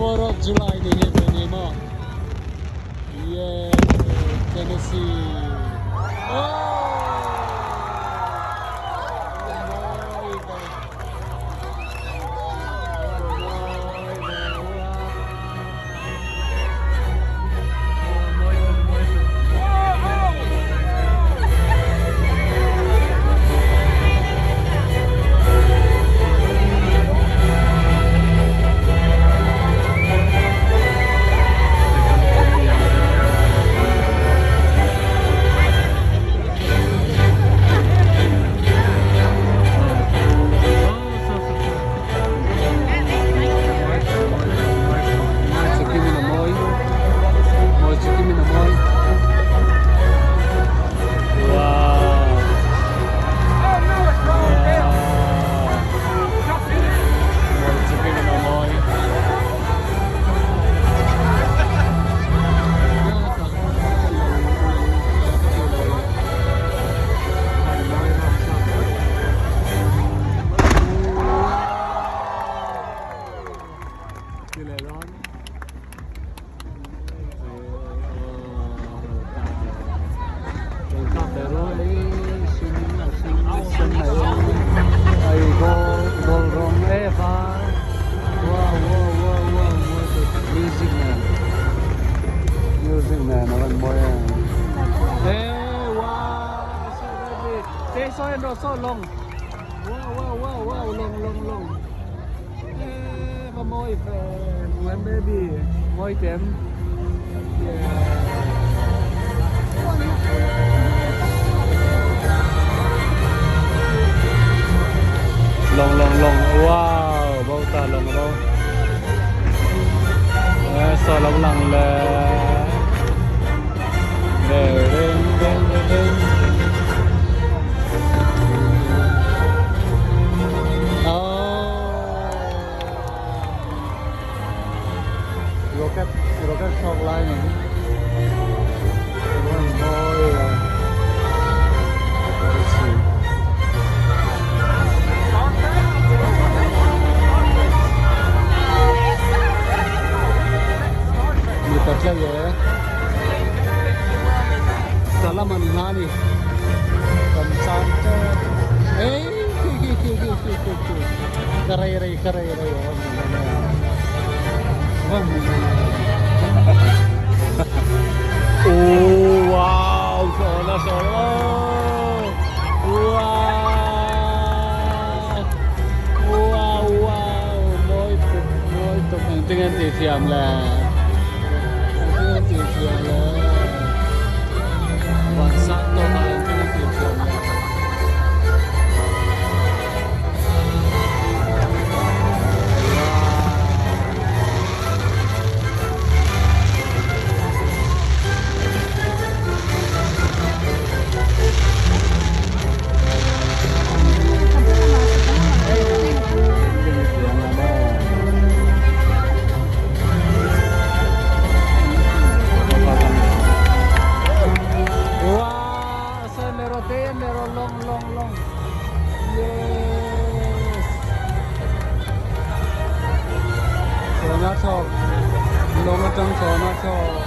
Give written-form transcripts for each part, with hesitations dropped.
4 of July ni hi ve ni maw yeah Tennessee oh mawi ve mawi ve Chikimin a mawi mawi chikimin a mawi wow mawi chikimin a mawi Music man a van mawi em Hey wow so baby Te saw en rawh saw lawng Wow wow wow wow lawng lawng lawng Eee va mawi ve Muan baby mawi tem Yeah Lawng lawng lawng wow bo ta lawng a bo Eee saw lo lang le Deng deng deng deng Rocket rocket chhuak lai ni chuan mawi a Mipa tlai e Salam an hla ni kan chang tep ei khi khi khi khi khi khi khi ka rei rei ka rei rei awm oh wow sawla sawla wow wow wow mawi tuk mawi tuk engtin nge an tih thiam le engtin nge an tih thiam le van sang tawk ah engtin nge an tih thiam le. Wow, long long long yes sawna chhawk lawng atang sawna chhawk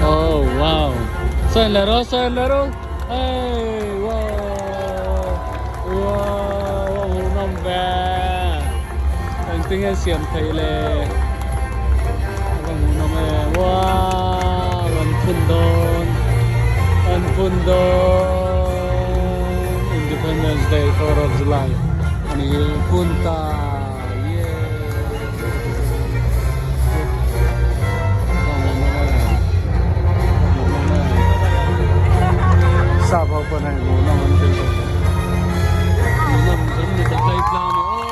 Oh wow. Sailero, sailero. Hey, wow. Wow, a hmuhnawm ve. Engtin nge siam thei le? A va hmuhnawm e. Wow, an phun dawn. An phun dawn. Independence Day, 4th of July. Ani hi phun ta. Sap ho pawn hei hmuhnawm an ti lo hmuhnawm chu mi ta tlei tlang a ni aw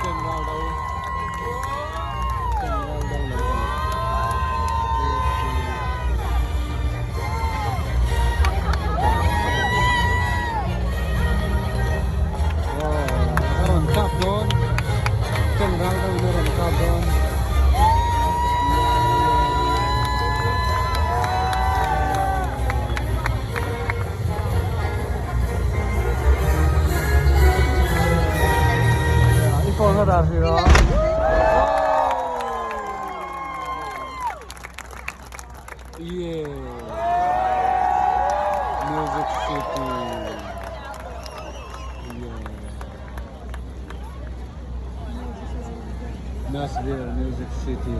ken ral do ken ral do lo a ni. Yeah Music City Yeah Nashville Music City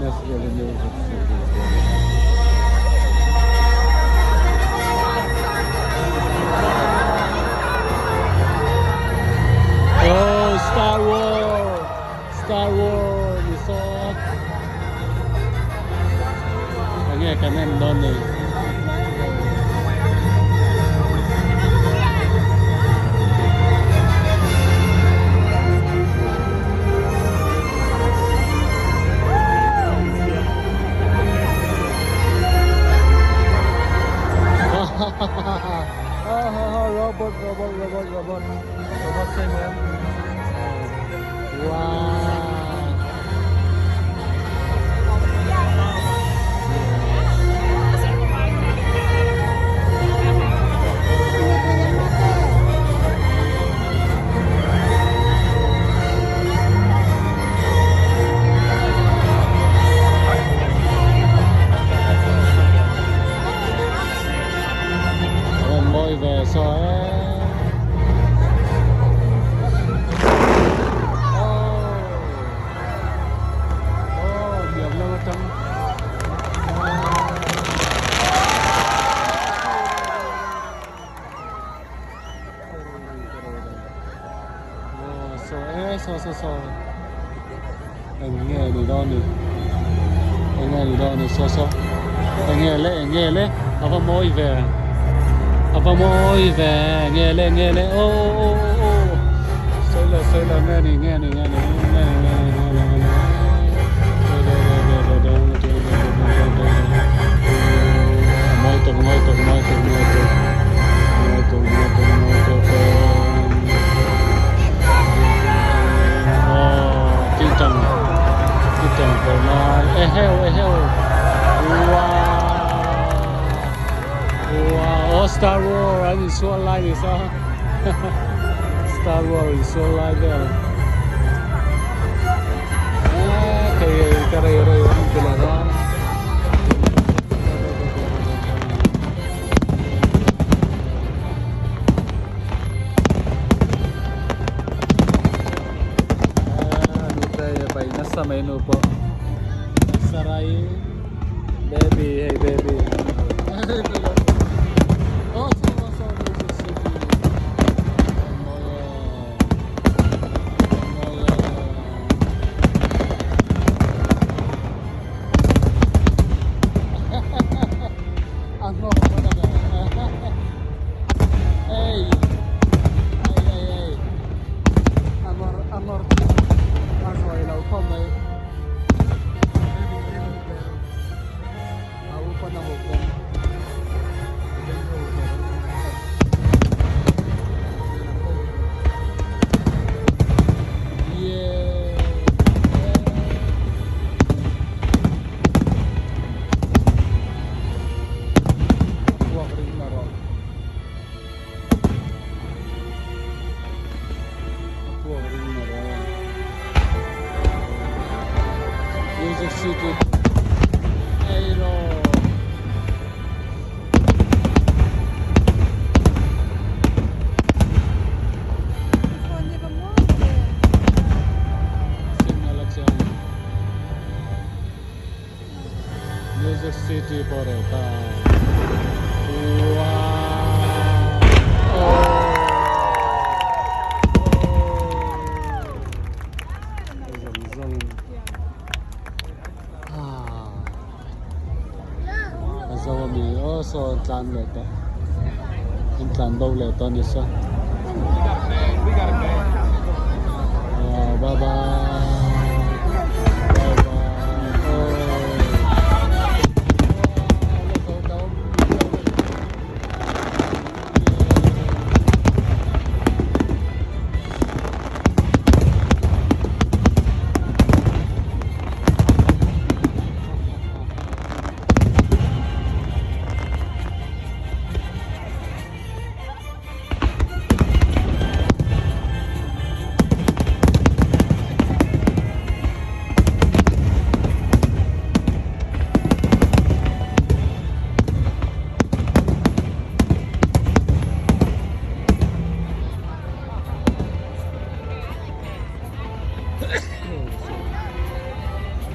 Nashville Music City Oh Star Wars Star Wars ni saw Enge kan en dawn ni. Robot, robot, robot, robot. Robot same em. Wow. Avan mawi ve saw e. Aw hniam lam atang aw saw e saw saw saw eng nge ni dawn ni eng nge ni dawn ni saw saw eng nge le eng nge le a va mawi ve a va mawi ve eng nge le eng nge le aw aw aw sawi lo sawi lo nge ni nge ni nge ni nge ni nge ni nge ni nge ni a mawi tuk a mawi tuk a mawi tuk a mawi tuk a mawi tuk a mawi tuk a mawi tuk aw ting tang ting tang kawr lai eheu eheu wow wow aw star war an insual lai ni saw star war insual lai vel eee thei ka rei rei an ti leh dawn. Nute pai nasa mai nu pawh sarai baby hei baby oh so so music city mawi mawi a hnawk ei ei ei ei a nawr a nawr a zawi lo khawp mai a upan a hup bawk yeah. Vuak ring la rawh. A puak ring la rawh. Music City ei rawh. Signal a chiang. Music City pawh reh ta. Wow! Oh! Zawng zawng in. Ah. A zo a mi aw saw an tlan leh tawh. An tlan bo leh tawh a ni saw. Wow, bye bye. Bye bye. Oh.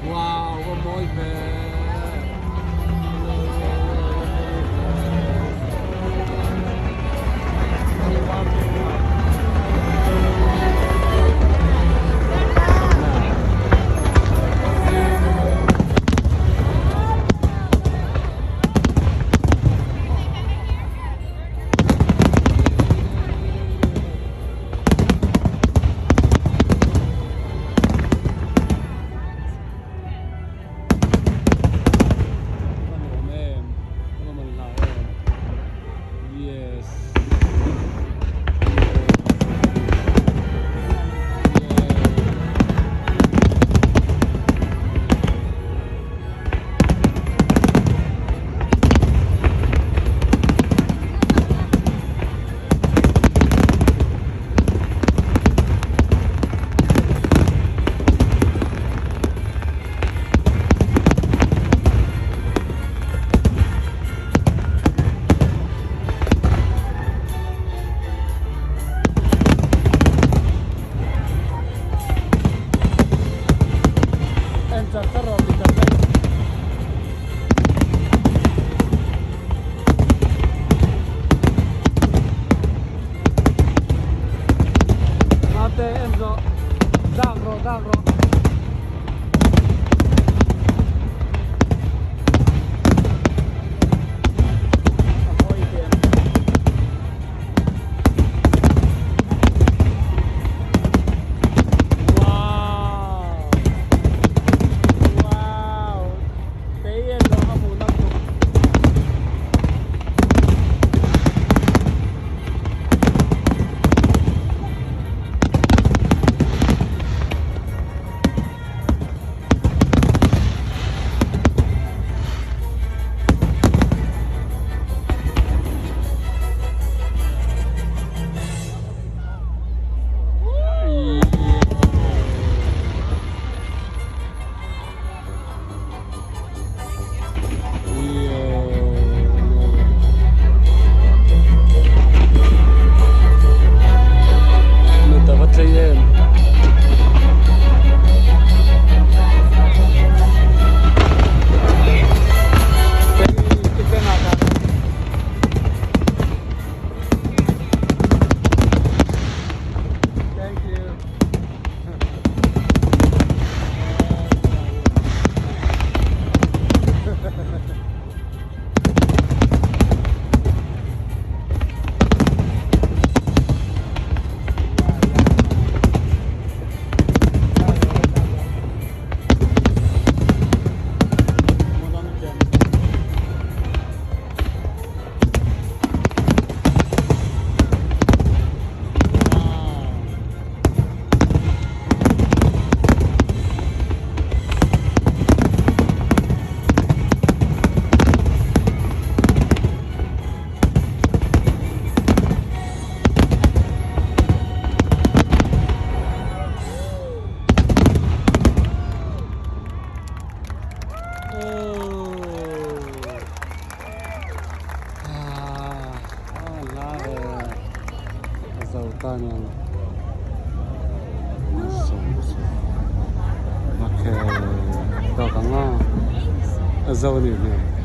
Wow va mawi ve. En char char rawh ti char char. Ate en rawh dak rawh dak rawh. A mawi te. Wow! Wow! Tei en rawh a hmuh nawm tuk. Nut a va tlei em. Thank you.